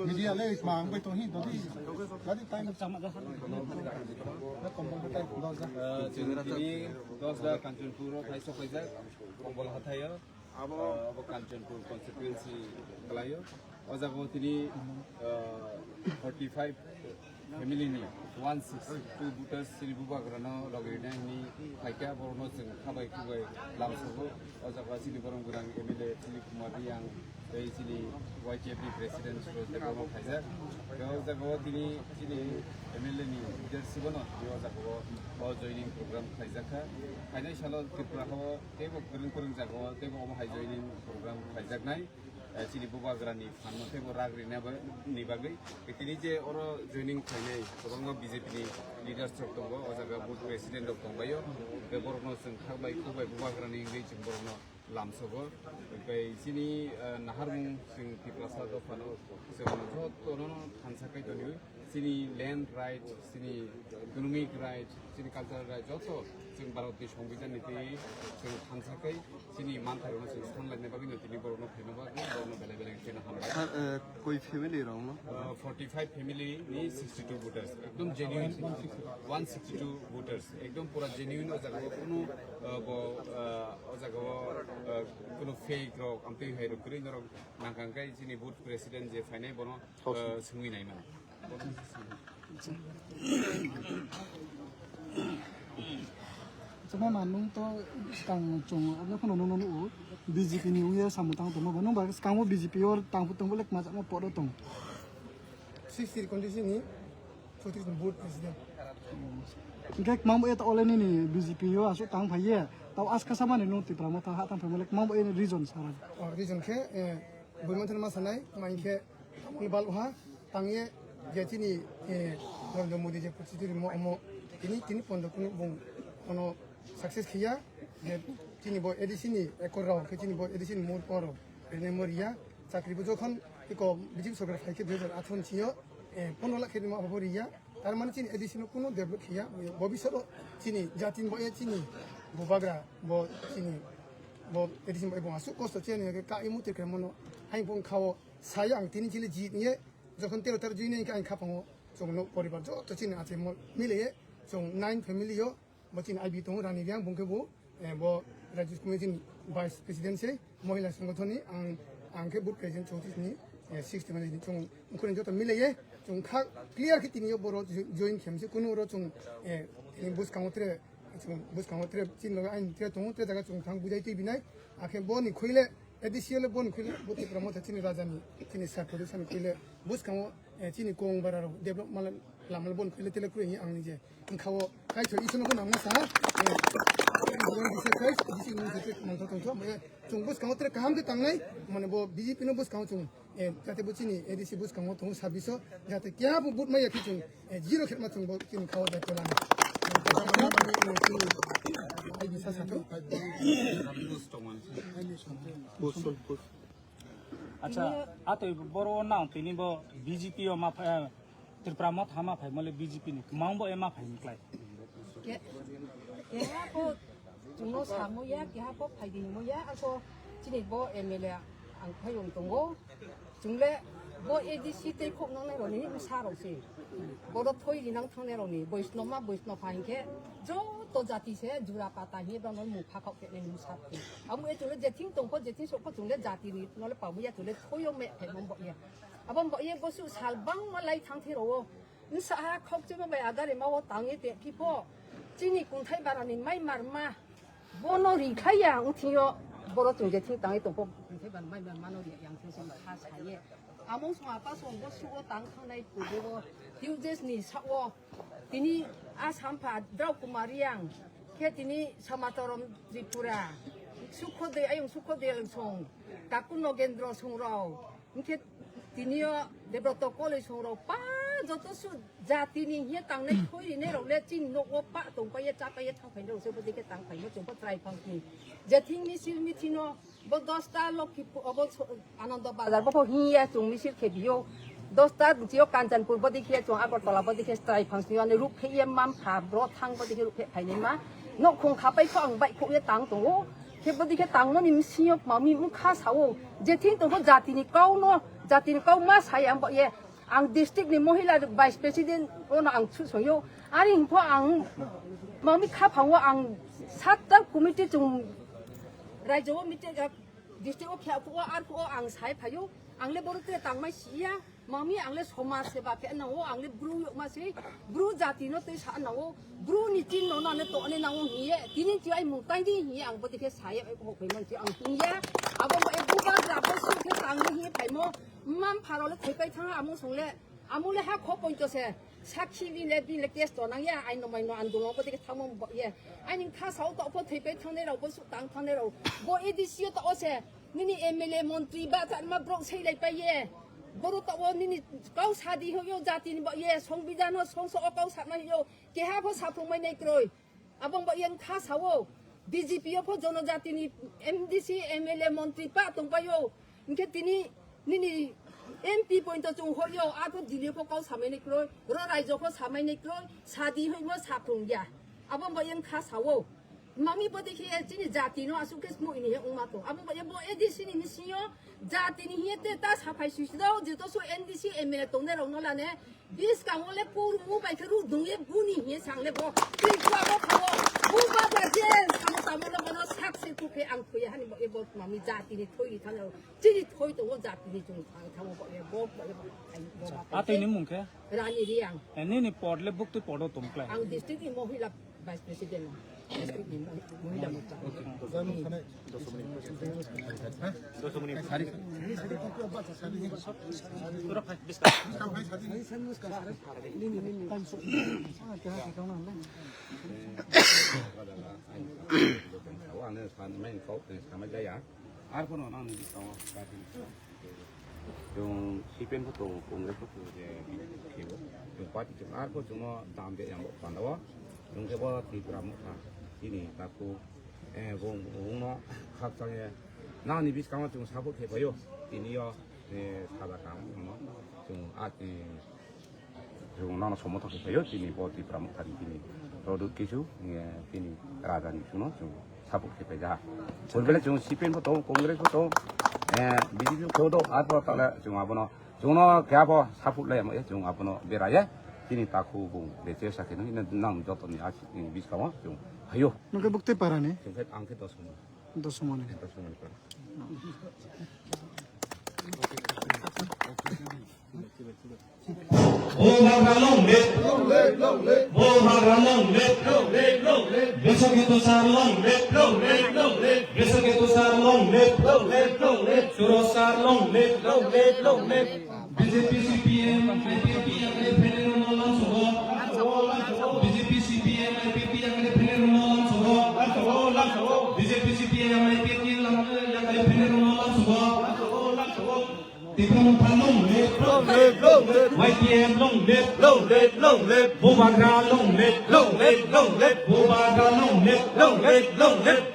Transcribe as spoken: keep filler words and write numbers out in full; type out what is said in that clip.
Media le ma ang bai tong hi dodi. Dodi time sama da. Kombol time dos da. Chwng tini dos da Kanchanpur o thai sokhaijak, Kombol hathaio. Abo, abo Kanchanpur constituency kalaio. O jaga o tini, ah, forty five family ni one sixty two voters chini bubagra no logi rina hini phaikha, borok no chwng khabai khubai lamsogo. O jaga chini borom gwnang M L A Philip Kumar Riyang tei chini Y T F ni president Suraj Debbarma phaijak. Tei o jaga o tini chini M L A ni leadership no tini o jaga o, o joining program khlaijakha. Phainai salo Tripura hao teibo kwrwng kwrwng jaga o teibo omo hai joining program khlaijaknai. Eh, chini bubagra ni phan no teibo rak rina ba-, ni bagwi. Tini je oro joining khlainai kwbangma B J P ni leaders rok tongo, o jaga booth president rok tongbaio. Tei borok no chwng khak bai khuk bai bubagra ni wngwi chwng borok no lamsogo. Tei chini, eh, naharmung chwng Tiprasa dopha no chwng joto no thansa kai toni. Chini land right, chini economic right, chini cultural right, joto chwng Bharat ni Songbidan ni twi chwng thansa kai chini manthai rok no chwng san laina bagwi no tini borok no phaima bagwi borok no belai belai kheno hambai. Sir, eh, koi family rok no? Uh, forty five family ni sixty two voters, ekdom genuine, one sixty two voters, ekdom pura genuine, o jaga o kunu, uh, bo, uh, o jaga o, uh, kunu fake rok, amtwi hai rok kwrwi norok nangkang kai chini booth president je phainai bono, uh, swngwi naimano. Chuma manung to skang chung, abo phano nono nugo, B J P ni wngya samung tang tongma ba, nung ba skang o B J P o tang tong bole kma chama podo tong. Sixty constituency ni forty-three booth president. Hingke kma bo eta ole nini B J P o asuk tang phaiye, tao aska samani nung Tipra Motha ha tang phai bole kma bo eni reason sara. Oh, reason khe, eh, bui manthani ma sanai, ma hingkhe tamoni bal ha, tangye je chini, eh, Narendra Modi je constituency mo omo, tini, tini pondo kunu bung ono success khiya, je chini bo A D C ni ekor rao, khe chini bo A D C ni mur koro, rene mo riya, chakri bo jokhon iko B J P sorkar phai khe dui hajar atharo ni sio, eh, pondro lakh khe mo abo riya, tar mane chini A D C no kunu develop khiya, bobisot o chini jati ni bo, eh, chini bubagra bo chini bo A D C ni bo asuk kosto chini ka imu tirke mono, haing bung khao, sayo ang tini chili jit niye, jokhon tero tero jui nai ang khapango, chwng no poribar joto chini ache mo-, mileye, chwng nine family yo, bo chini I B tongo Rani Riang, bung khe bo, eh, bo Rajya Committee ni Vice President se, Mohila Sangathon ni, ang, ang khe booth president chowtris ni, eh, sixty man ni chwng mkhwrwng joto mileye, chwng kha clear khe tini yo boro jo-, join khem se, kunu oro chwng, eh, tini bwskango tere, chwng bwskango tere chini loge aini tere tongo, tere jaga chwng thang bujai twi binai, akhe bo ni khwile, A D C le bo ni khwile, bo Tipra Motha chini raja ni, chini sar production khwile, bwskango, eh, chini kong bara rok develop mala, lama le bo ni khwile tele kwrwi ang nije. Wngkha o, kai thoi isono bo nangma sa, eh, bo ni bisi kai, bisi ni bisi mangtha tongtho, eh, chwng bwskango tere kaham khe tangnai, mane bo B J P no bwskango chwng, eh, jate bo chini A D C bwskango tongo sabbish o, jate keha bo vote maya khe chwng, eh, zero khe ma chwng bo chini khawa jate lama. Ai bisa satu. Acha, atoi boro nang tini bo B J P o ma pha-, Tripura Motha ma phai mole B J P ni kwmang bo e ma phai ni klai. Ke-, keha bo chwngno samo ya, keha bo phai di himo ya, ako chini bo M L A ang phai rong tongo. Chwngle bo A D C tei khok nangnai roni bwsa rok se. Bodo thoi rinang thangnai roni, Boisno ma Boisno pha hinkhe joto jati se jura pata hiye bono mung pha khok khe nai bwsa rok se. Amo e chwngle jething tongkho, jething sokho chwngle jati ni nole pamu ya chwngle thoi o me phe mong bo ya. Abo bo ye bosu sal bangma lai thang the ro. Nsa ha khokchima bai agari ma o tang ye te phi pho. Chini kunthai barani mai mar ma. Bono ringkhaiya wngthingyo, boro chwng je thing tangwi tongkho, ringkhai ban mai ban mano ri yang thing song kha saye. Among song apa song bo sugo tang thangnai pugo Tuesdays ni sao tini Assam pha Drau Kumar Riang khe tini Samatorom Tripura Sukhodoi ayung Sukhodoi song Taku Nogendro songrao. Hingke tinio Debroto koloi songrok pa joto su jatini hiye tangnai thoi rinai rok le chini nogo pa tongpaiye chapaiye thangphainai rok se bodike tangphaimo chwngbo chwrai phangni. Jething misil mithino bo dosta Lokhi obo so-, Anando Bazar bo hiye chwng misil khe biyo. Dosta jio Kanchanpur bodike chwng Agartala bodike chwrai phangni ani ruk khe ye mam pha bro thang bodike ruk khe phainai ma. Nok khong khapai kho ang bai kho ye tang tongo. Khe bodi khe tangmani msingyo mami wngkha sao. Jething tongkho jatini kauno, jatini kau ma sai ang bo ye. Ang district ni mohila vice president ono ang chusongyo. Ari hingpho ang mami khaphango ang satta committee chung raijao meeting, ah, district o khya phuo ar phuo ang sai phaio. Ang le boro te tangmai siya. Mami ang le somaj seba khe nango, ang le bru yokma se, bru jati no tei sa nango, bru ni chin no nane to ne nango hiye, tini chi ai mung tang di hiye ang bodi khe saye hok bai man chi ang hiye, abo mo e bubar ja bo su khe tang ni hiye phaimo, mam pharo le thoi pai thang amo song le, amo le ha kho poito se, sakhi ni le bin le case to nang ya, ai no mai no andung bodi khe thamo ye, ai ning kha sao to pho thoi pai thang ne rao bo su tang thang ne rao, bo A D C o to o se, Nini M L A montri ba tharma brok sei lai pai ye. Boru ta o nini kau sadi ho yo jati ni ba ye songbidhan ho songso o kau sakma yo keha pho saphung mai nai kroi. Abong ba yang kha sao. B J P o pho jono jati ni M D C, M L A montri pa tong pai yo. Hingke tini nini M P point to chung ho yo a pho Delhi pho kau samai nai kroi. Ro raijo pho samai nai kroi. Sadi ho mo saphung ya. Abong ba yang kha sao. Mami bodi khe chini jati no asuk khe smu ini he ungma to. Abo ba bo A D C ni misingo jati ni hiye te ta saphai sui sida o jito so N D C M L A tongnai rok no lane. Bis kang ole pur mu bai khe ru dung ye buni hiye sang le bo. Tui kwa bo khawo. Bu ba ba je sang ta mo le bono sak se ku khe ang khuye hani bo e bo mami jati ni thoi ni thang. Chini thoi tongo jati ni chung thang thango bo e bo bo e bo. Atwi ni mung khe? Rani Riang. Eh, nini pod le bukti podo tongklai. Ang district ni mohila vice president. District ni mohi-, mohila morcha. Ang sani mai kok samai jaya. Arphuno nang ni bisingo chwng C P M pho tongo, Congress pho tongo, je B J P pho tongo. Chwng party chwng arphuh chwngno dam de yang bo panda o. Chwng khe bo Tripura Motha chini takhuk, eh, bung, bungno khakchang ye nang ni biskango chwng support khe phaio. Tini yo, eh, sada kam no chwng a, eh, Chwng nono somothok khe phaio, chini bo Tipra Mothani chini product kisu, eh, chini raja ni chwngno chwng support khe phaija. Chwng bele chwng C P M pho tongo, Congress pho tongo, eh, B J P pho tongo, arphuh tala chwng abono, chwngno khe abo support lai amo, eh, chwng abono beraye, chini takhuk bung beche sakhe nang, nang joto ni a, eh, biskango chwng phaio. Nokhe bukti para ni? Chwng khe ang khe Dosmoni. Dosmoni. Dosmoni para. Bubagra long live. Bubagra long live. Bishwaketu sir long live. Bishwaketu sir long live. Suresh sir long live. B J P C P M I P F T yang kene phenero no lam sobo. B J P C P M I P F T yang kene phenero no lam sobo. B J P C P M I P F T yang kene phenero no lam sobo. Tipra Motha long live. Long live, long live. Y T F long live. Long live, long live. Bubagra long live. Long live, long live. Bubagra long live. Long live, long live.